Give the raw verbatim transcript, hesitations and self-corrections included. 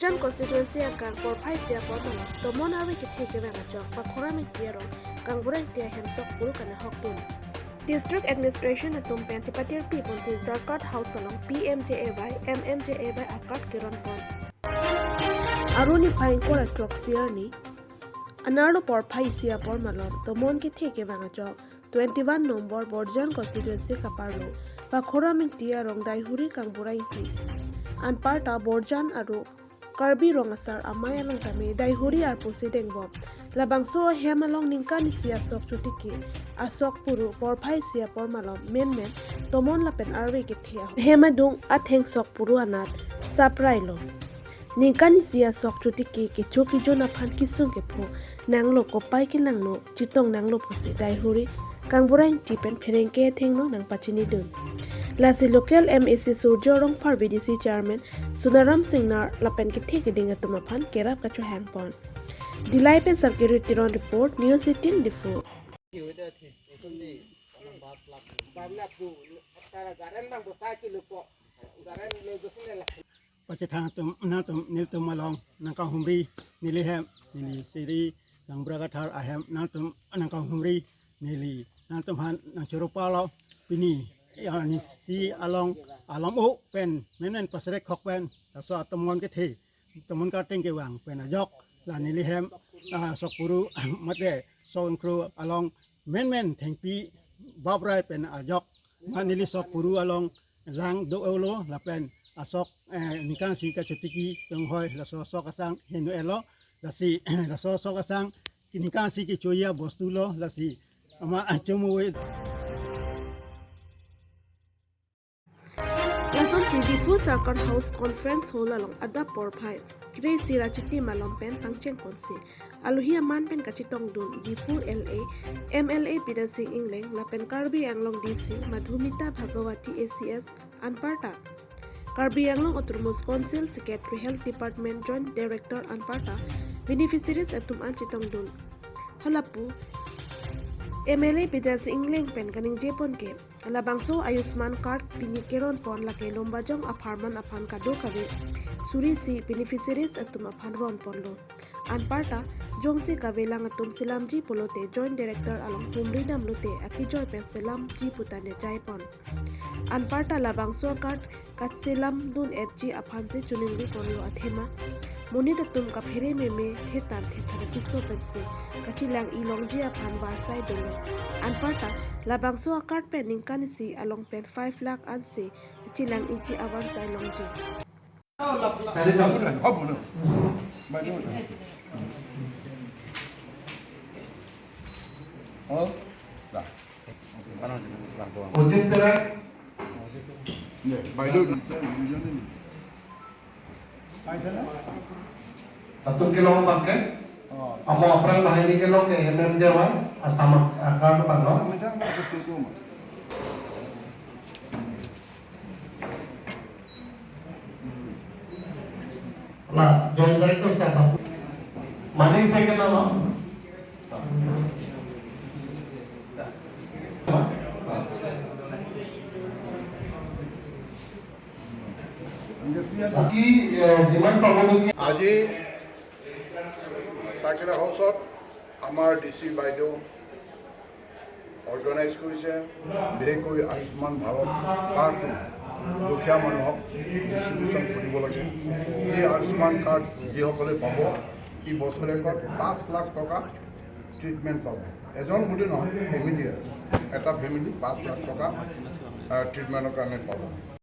Jan constituency angkang porphai isi apor malom tomon arve kethe kevang ajok Pakhoram Ingti arong Kangbura Ingti ahem sok puru kanahok dun. District Administration atum pen chepatirpi ponsi Zarkat House along P M J A Y, M M J A Y a-card keron pon. Aru niphai ingkoi ra throksi arni anerlo porphai isi apor malom tomon kethe kevang ajok twenty-one number Borjan constituency kaparlo Pakhoram Ingti arong Daihuri Kangbura Ingti. Anparta Borjan aru Karbi Rong Asar Amei along tame Daihuri arpu si dengbom. Labangso ahem along ningkan isi asok chotiki, asok puru porphai isi apor malom menmen tomon lapen arve kethe ahem adung atheng sok puru anat saprailo. Ningkan isi asok chotiki kecho kejun aphan kesung kepho nanglo, kopai kelangno chetong nanglo pusi Daihuri Kangbura Ingti pen pherangke athengno nangpachini dun. Lasi local M A C Surjo Rongphar, B D C chairman Sunaram Singnar lapen kethe keding atum aphan kerap kachohang pon. Dillai pen Sarkiri Teron report, News eighteen Diphu. Pachethang atum, nangtum, nangtum, nelitum along nangkanghumri, neli hem, neli Sri Kangbura Kathar ahem, nangtum nangkanghumri, neli nangtum aphan nangchoro palo, pini, ya, nisi along, along o pen, menen pasrek khok pen, laso atomon kethe, tomon karteng kevang pen ajok, la neli hem, ah, sok puru, mate, sok ingkro along, menmen thengpi babrai pen ajok, ma neli sok puru along lang do-olo lapen asok, eh, ningkan isi kachotiki penghoi laso sok asang henu elo, lasi laso sok asang ningkan isi kechoiya bostu lo, lasi ama achomo we. Lasonsi Diphu Circuit House Conference Hall along adap porphai kre isi ra chiti malom pen pangcheng ponsi alohi aman pen kachetong dun Diphu L A, M L A Bidya Sing Engleng lapen Karbi Anglong D C Madhumita Bhagawati A C S anparta, Karbi Anglong Autonomous Council Secretary, Health Department Joint Director anparta beneficiaries atum an chetong dun. Halapu M L A Bidya Sing Engleng pen kaningje pon ke, labangso Ayushman card pini keron pon lake Lumbajong apharman aphan kadokave suri isi beneficiaries atum aphan ron ponlo. Anparta jongsi kavelang atum selamji pulote Joint Director along humri damlote akejoi pen selamji putane jai pon. Anparta labangso card kachelam dun etji aphansi choningri ponlo athema monit atum kaphere meme thetan thethan piso pensi kachelang-i longji aphan varsai dolo. Anparta labangso a-card pen ningkan isi along pen five lakh ansi kachelang-iji avarsai longji. Ojit Teron. বাইদেউ। Satu kilo pakai. Oh. Amo aphrang bahai ni kilo ke M M J Y, Assam ak-, akar tu bang lo. Macam apa tu tu, Mak? La, Joint Director siapa? Mane ipe kenal lo? বাকী, এ, যিমান পাবলগীয়া আজি চাৰ্কিট হাউচত আমাৰ D C বাইদেউ অৰ্গেনাইজ কৰিছে, বিশেষকৈ আয়ুষ্মান ভাৰত কাৰ্ডটো দুখীয়া মানুহক ডিষ্ট্ৰিবিউশ্যন কৰিব লাগে। এই আয়ুষ্মান কাৰ্ড যিসকলে পাব, এই বছৰেকত পাঁচ লাখ টকা ট্ৰিটমেণ্ট পাব। এজন বুলি নহয়, ফেমিলিয়ে, এটা ফেমিলি পাঁচ লাখ টকা, আ, ট্ৰিটমেণ্টৰ কাৰণে পাব।